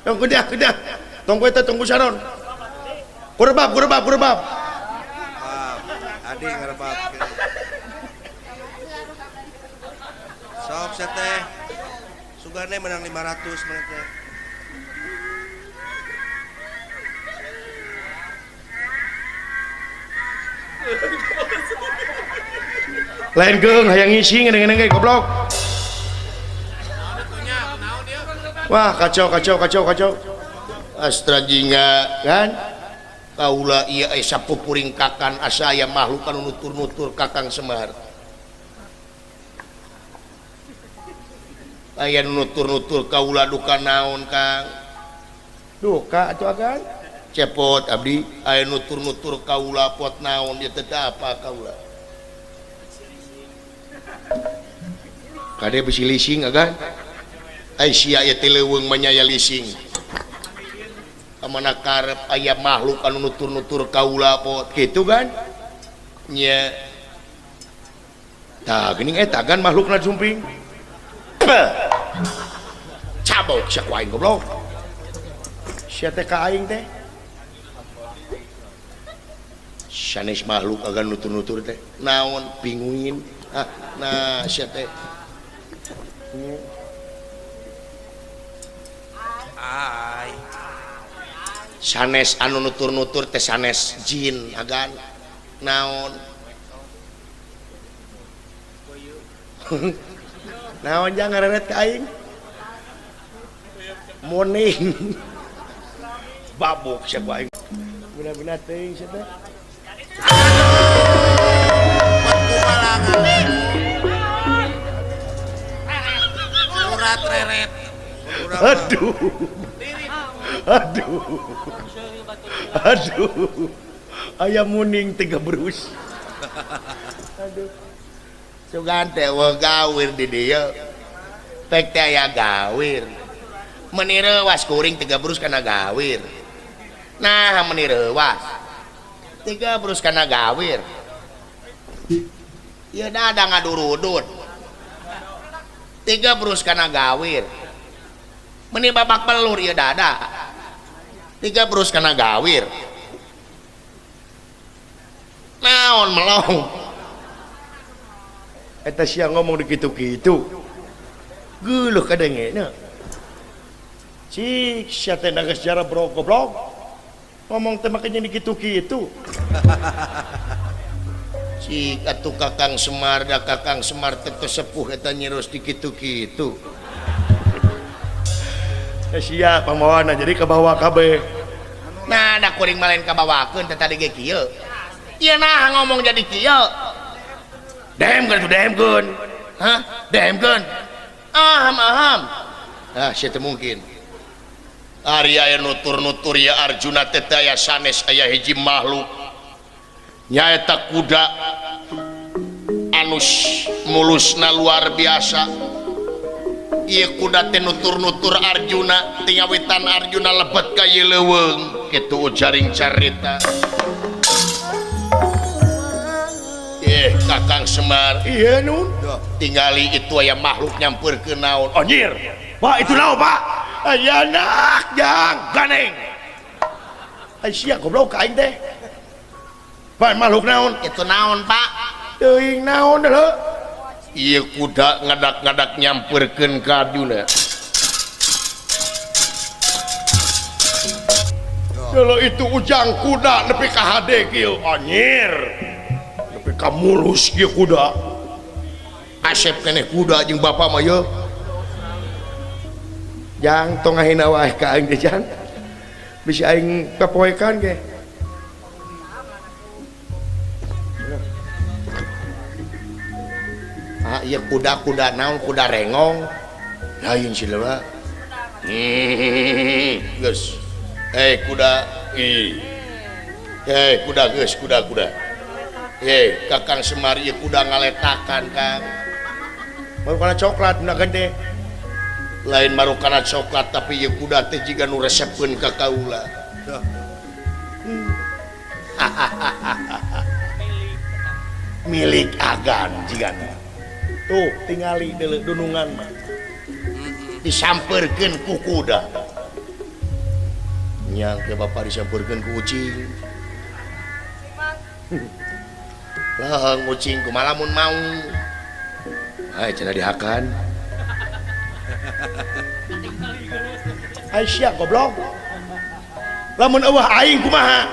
Tong kudah, kudah. Tong ku eta tong ku saron. Kurebab, kurebab, kurebab. Adi ngarebab. Sok sia teh. Sugane menang 500 menang teh. Lain keung hayang ngisi ngene-ngene ge goblok. Wah, kacau kacau kacau kacau. Astra jingga kan? Kaula ieu aya sapupuring kakan asa aya makhluk anu nutur-nutur Kakang Semar. Aya nutur-nutur kaula duka naon Kang? Duka atuh agan? Cepot abdi aya nutur-nutur kaula pot naon ieu teh apa kaula? Kade bisi lising agan? Ai sia ieu teh leuweung mah nya lising. Kamana karep aya makhluk anu nutur-nutur kaula pot kitu kan? Nya. Tah geuning eta kan makhlukna sumping. Cabok sia ku aing goblok. Sia teh ka aing teh. Sanes makhluk agan nutur-nutur teh. Naon pinguin. Ah, nah sia teh. Ai. Sanes anu nutur-nutur teh sanes jin agan. Naon? Naon jang ngareret ka aing? Muning. Babuk sia ku aing. Bener-bener teuing sia teh. Urat reret. Aduh. Aduh. Aduh. Ayam muning tiga berus. Aduh. Sugan teh weuh gawir di dieu. Pek teh aya gawir. Meuni reuwas kuring tiga berus kana gawir. Nah, meuni reuwas. Tiga berus kana gawir. Ieu dada ngadurudut. Tiga berus kana gawir. Meuni babak belur ieu dada. Tiga berus kana gawir. Naon melong. Eta sia ngomong di kitu-kitu. Geuleuh kadengena. Cik sia teh naga sejarah bro goblok. Ngomong teh make di kitu-kitu. Cik atuh Kakang Semar da Kakang Semar teh sepuh eta nyerus di kitu-kitu. Sia pamawana jadi kabawa kabeh. Nah, da kuring mah lain kabawakeun teh tadi ge kieu. Ieu nah ngomong jadi kieu. Dehemkeun atuh dehemkeun. Hah? Dehemkeun. Aham aham. Ah, sia teu mungkin. Ari aya nutur-nutur ya Arjuna teh aya sanes aya hiji makhluk. Nyaeta kuda anus mulusna luar biasa. Ieu kuda teh nutur-nutur Arjuna tingawitan Arjuna lebet ka ieu leuweung. Kitu ujaring carita. Kakang Semar iya nun tinggali itu aya makhluk nyamperkeun naon. Anjir Pak itu naon Pak aya anak jang ganeng ai sia goblok ka aing teh Pak makhluk naon itu naon Pak teuing naon deuleu ieu kuda ngadak-ngadak nyamperkeun ka Arjuna deuleu itu ujang kuda nepi ka hade kieu anjir kamulus kieu kuda asep keneh kuda jeung bapa mah ye jang tong ngahina wae ka aing teh jang bisi aing kapoekan ge ah ieu kuda-kuda naon kuda rengong lain sih lewa geus eh kuda ih eh kuda geus kuda-kuda Kakang Semar ieu kuda ngaletakan Kang. Marukana coklat na gede. Lain marukana coklat tapi ieu kuda teh jiga nu resepkeun ka kaula. Milik agan jigana. Tuh tingali deuleu dunungan mah. Disampeurkeun ku kuda. Nyang ke bapa disampeurkeun ku ucing. Lah ngucing kumaha lamun mau. Ai cenah dihakan. Ai sia goblok. Lamun eueuh aing kumaha?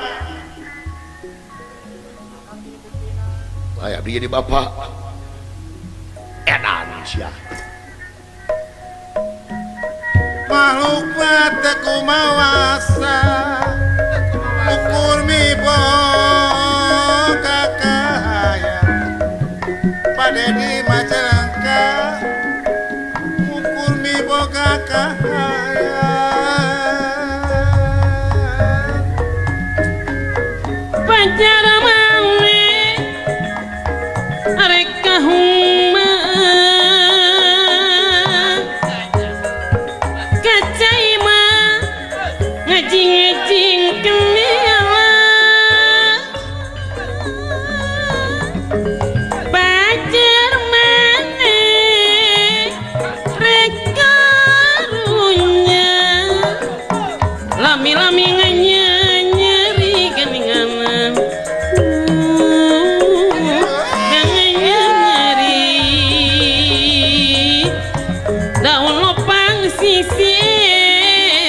Ai abdi jadi bapak. Edan sia. Makhluk teh kumawasa ukur miboga kahayang pade di Majalengka ukur miboga kahayang pacara mane arek kahuma kacai mah ngajing-ngajing kemila pacar mane rek karunya lami-lami nganyeri geningan nganyeri daun lopang sisi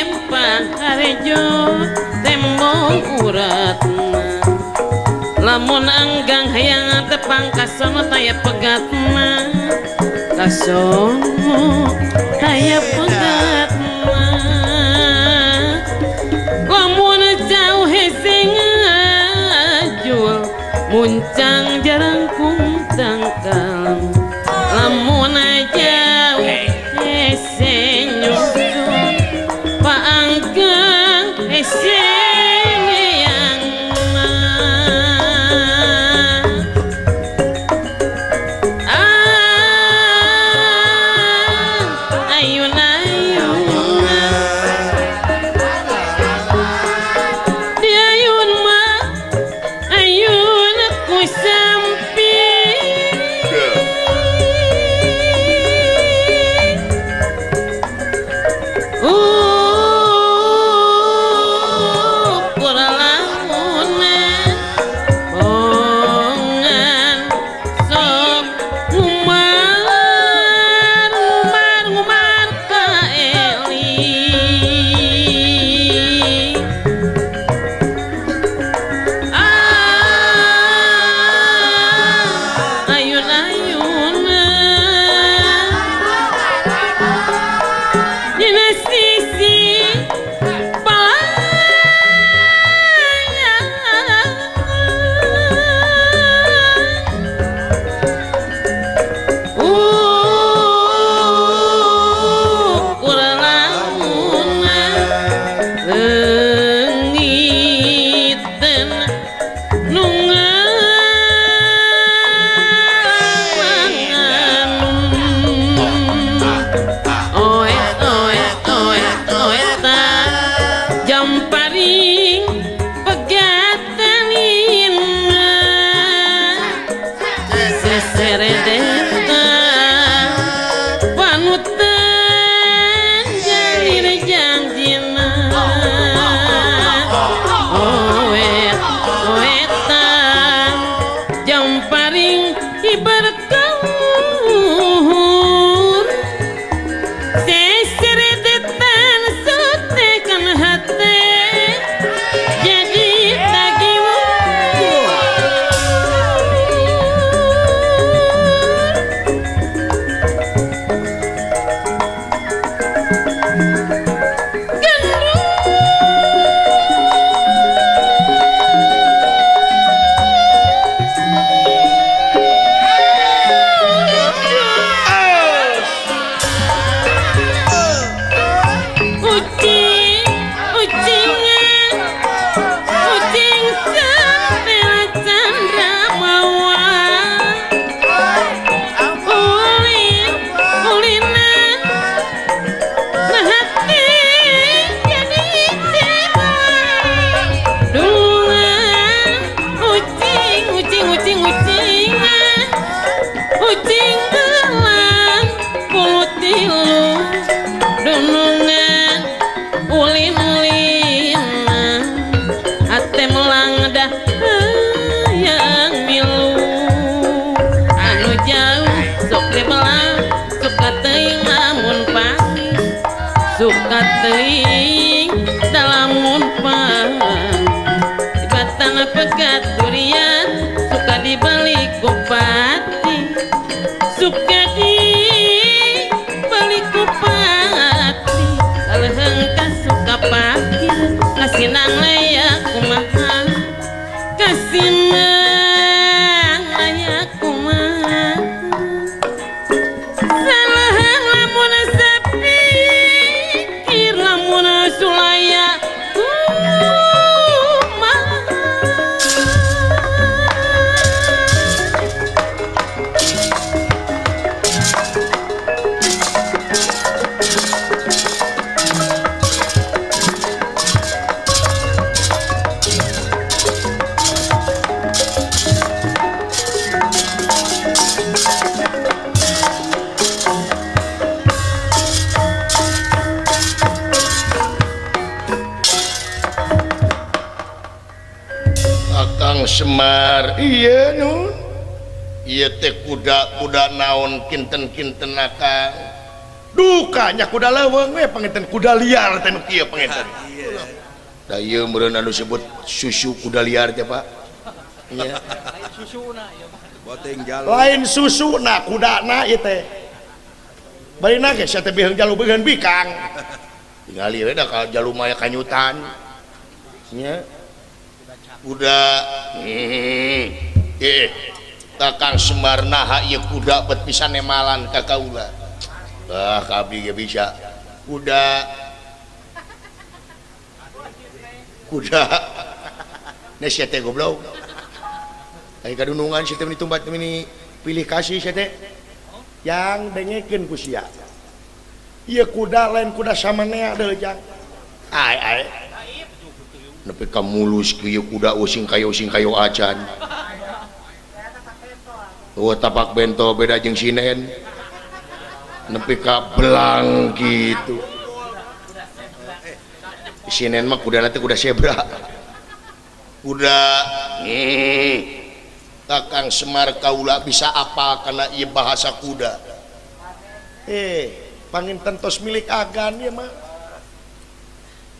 empang harejo tembong uratna lamun anggang hayang tepang kasono taya pegatna kasono taya pegatna lamun jauh hese ngajul muncang jarang kungtangkal lamun jauh hese nyusul paanggang hese yang ayun ayun Teuing dalamun pang di batang pegat durian suka dibalik kupati suka dibalik kupati kaleheng ka suka pakir kasinang layak kumaha kasinang layak kumaha salahang lamun sapikir lamun sulaya kumaha. Akang Semar iya nun ieu teh kuda-kuda naon kinten-kinten akang dukanya kuda leuweung we panginten kuda liar teh nu kieu panginten. Da ieu meureun anu disebut susu kuda liar teh Pak. Nya. Boting jalu. Lain susuna kudana ieu teh. Barina ge sia teh biheung jalu beuheun bikang. Tingali we da ka jalu mah kanyutan. Nya. Kuda Kakang Semar naha ieu kuda bet pisan nemalan ka kaula. Ah ka abdi ge bisa. Kuda kuda ne sia teh goblok. Ai kadunungan sia teh meni tumbat meni pilih kasih sia teh. Yang dengekeun ku sia. Ieu kuda lain kuda samanea deui jang. Ai ai. Nepi ka mulus kieu kuda using kayo acan. Eueuh tapak bento beda jeung sinen. Nepi ka belang kitu. Sinen mah kudana teh kuda zebra. Kuda Kakang Semar kaula bisa apal kana ieu bahasa kuda. Panginten tos milik agan ieu mah.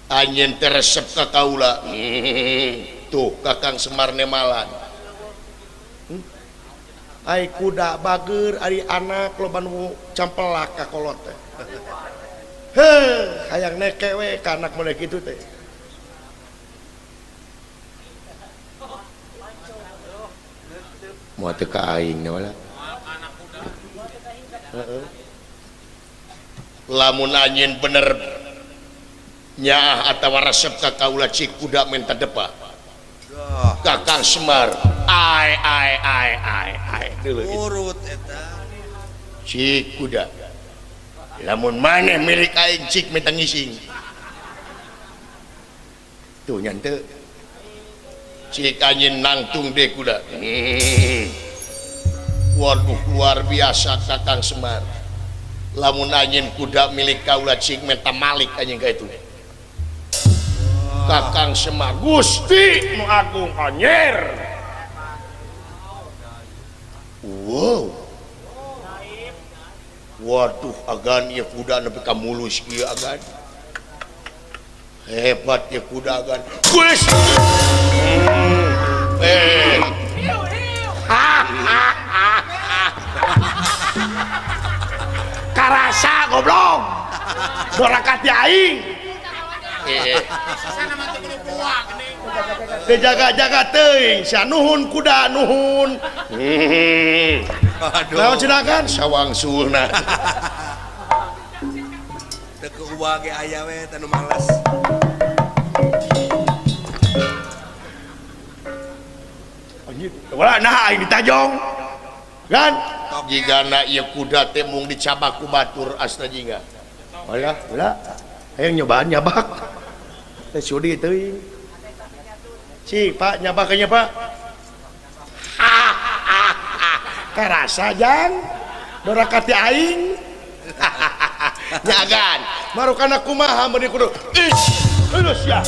Anjeun teh resep ka kaula. Tuh Kakang Semar nemalan. Ai kuda bager ari anak loba nu campelak ka kolot teh. Heuh, hayang neke we ka anak mun kitu teh. Moal teu ka aing na wala. Heeh. Lamun anjeun bener nyaah atawa resep ka kaula cik kuda menta depa. Kakang Semar ai ai ai ai ai urut eta cik kuda lamun maneh milik aing cik menta ngising tuh nyante cik anjeun nangtung deh kuda. Waduh luar biasa Kakang Semar lamun anjeun kuda milik kaula cik menta malik anjeun ka itu. Kakang Semar Gusti nu agung anyer. Wow. Waduh agan ieu kuda nepi ka mulus ieu agan. Hebat ieu kuda agan. Geus. Karasa goblok. Dorakat aing. Jaga-jaga teuing sia nuhun kuda nuhun. Naon cenah kan sawangsulna. Teu keuwa ge aya we teh nu males. Anjir, wala nah aing ditajong. Kan jigana ieu kuda teh mung dicabak ku batur asna jingga. Wala, wala. Hayang nyobaan nyabak. Teh sudi teuing. Cik, Pak, nyabaknya, Pak. Karasa jang. Dorakati aing. Nyagan. Marukana kumaha meuni kudu. Ih, geus ya.